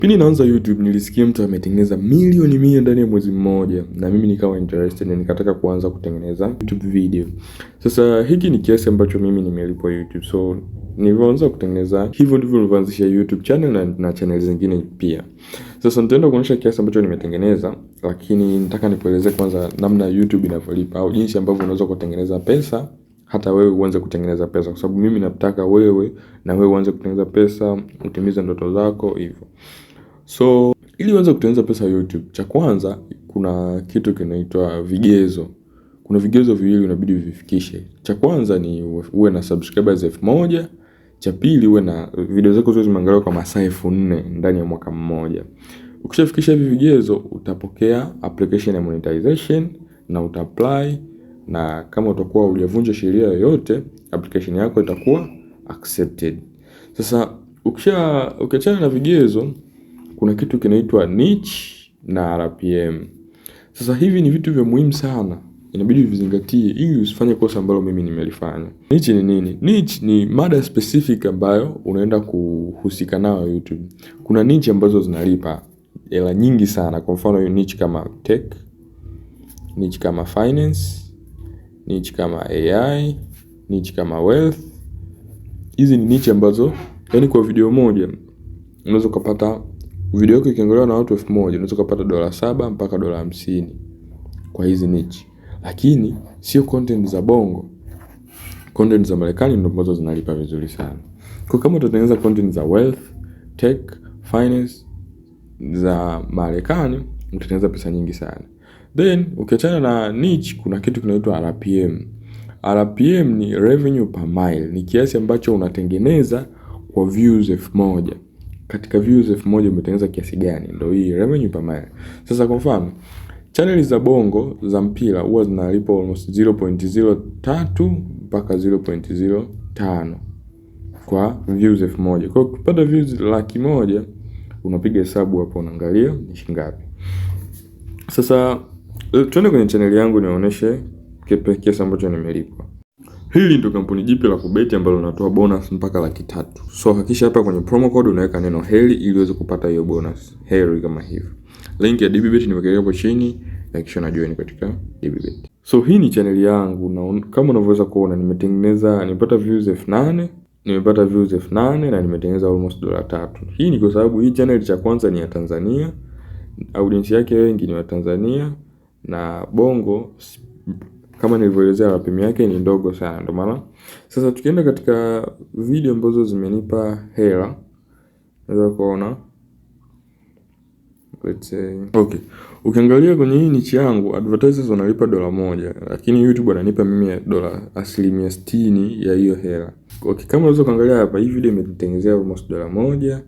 Pindi naanza YouTube nilisikia mtu ametengeneza milioni 100 ndani ya mwezi mmoja, na mimi nikawa interested na nikataka kuanza kutengeneza YouTube video. Sasa hiki ni kiasi ambacho mimi nimelipwa YouTube, so nilivyoanza kutengeneza hivyo ndivyo nilivyoanzisha YouTube channel na channel zingine pia. Sasa nitaenda kuonyesha kiasi ambacho nimetengeneza, lakini nataka nikueleze kwanza namna YouTube inavyolipa au jinsi ambavyo unaweza kutengeneza pesa hata wewe uanze kutengeneza pesa, kwa sababu mimi nataka wewe na wewe uanze kutengeneza pesa, utimize ndoto zako hivyo. So ili uanze kutengeneza pesa YouTube, cha kwanza kuna kitu kinaitwa vigezo. Kuna vigezo viwili unabidi uvifikishe. Cha kwanza ni uwe na subscribers 1000. Cha pili uwe na video zako zote zimeangaliwa kwa masaa 4000 ndani ya mwaka mmoja. Ukishafikisha hivi vigezo, utapokea application ya monetization na uta apply, na kama utakuwa hujavunja sheria yoyote, application yako itakuwa accepted. Sasa ukiachana na vigezo, kuna kitu kinaitwa niche na RPM. Sasa hivi ni vitu vya muhimu sana, inabidi uvizingatie ili usifanye kosa ambalo mimi nimelifanya. Niche ni nini? Niche ni mada specific ambayo unaenda kuhusika nayo YouTube. Kuna niche ambazo zinalipa hela nyingi sana. Kwa mfano niche kama tech, niche kama finance, niche kama AI, niche kama wealth. Hizi ni niche ambazo yani kwa video moja unaweza ukapata, video yako ikiangaliwa na watu 1000, unaweza ukapata dola 7 mpaka dola 50 kwa hizi niche. Lakini sio content za Bongo. Content za Marekani ndio ambazo zinalipa vizuri sana. Kwa kama utatengeneza content za wealth, tech, finance za Marekani, utatengeneza pesa nyingi sana. Then ukiachana na niche, kuna kitu kinaitwa RPM. RPM ni revenue per mile, ni kiasi ambacho unatengeneza kwa views 1000. Katika views 1000 umetengeneza kiasi gani? Ndio hii revenue per mile. Sasa kwa mfano channel za Bongo za mpira huwa zinalipa almost 0.03 mpaka 0.05 kwa views 1000. Kwa hiyo ukipata views 100,000, unapiga hesabu hapo, unaangalia ni shilingi ngapi. Sasa tuende kwenye channel yangu nionyeshe kiasi ambacho nimelipwa. Hili ndio kampuni jipya la kubeti ambalo linatoa bonus mpaka 300,000. So hakikisha hapa kwenye promo code unaweka neno HERI ili uweze kupata hiyo bonus. HERI kama hivyo. Link ya DBBet nimeweka hapo chini, hakikisha una join katika DBBet. So hii ni channel yangu na kama unavyoweza kuona nimetengeneza, nimepata views 8000, nimepata views 8000 na nimetengeneza almost dola 3. Hii ni kwa sababu hii channel cha kwanza ni ya Tanzania, audience yake wengi ni wa Tanzania na Bongo kama nilivyoelezea RPM yake ni ndogo sana, ndio maana sasa tukienda katika video ambazo zimenipa hela, naweza kuona, let's say, okay, ukiangalia kwenye hii niche yangu advertisers wanalipa dola 1, lakini YouTube ananipa mimi dola 60% ya hiyo hela. Okay, kama unaweza kuangalia hapa, hii video imenitengenezea almost dola 1,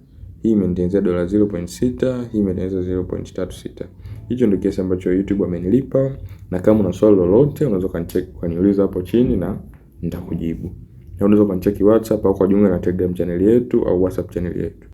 hii imenitengenezea dola 0.6, hii imetengeneza 0.36. Hicho ndio kiasi ambacho YouTube amenilipa, na kama una swali lolote unaweza kanicheck ukaniuliza hapo chini na nitakujibu. Na unaweza kanicheki WhatsApp au kujiunga na Telegram channel yetu au WhatsApp channel yetu.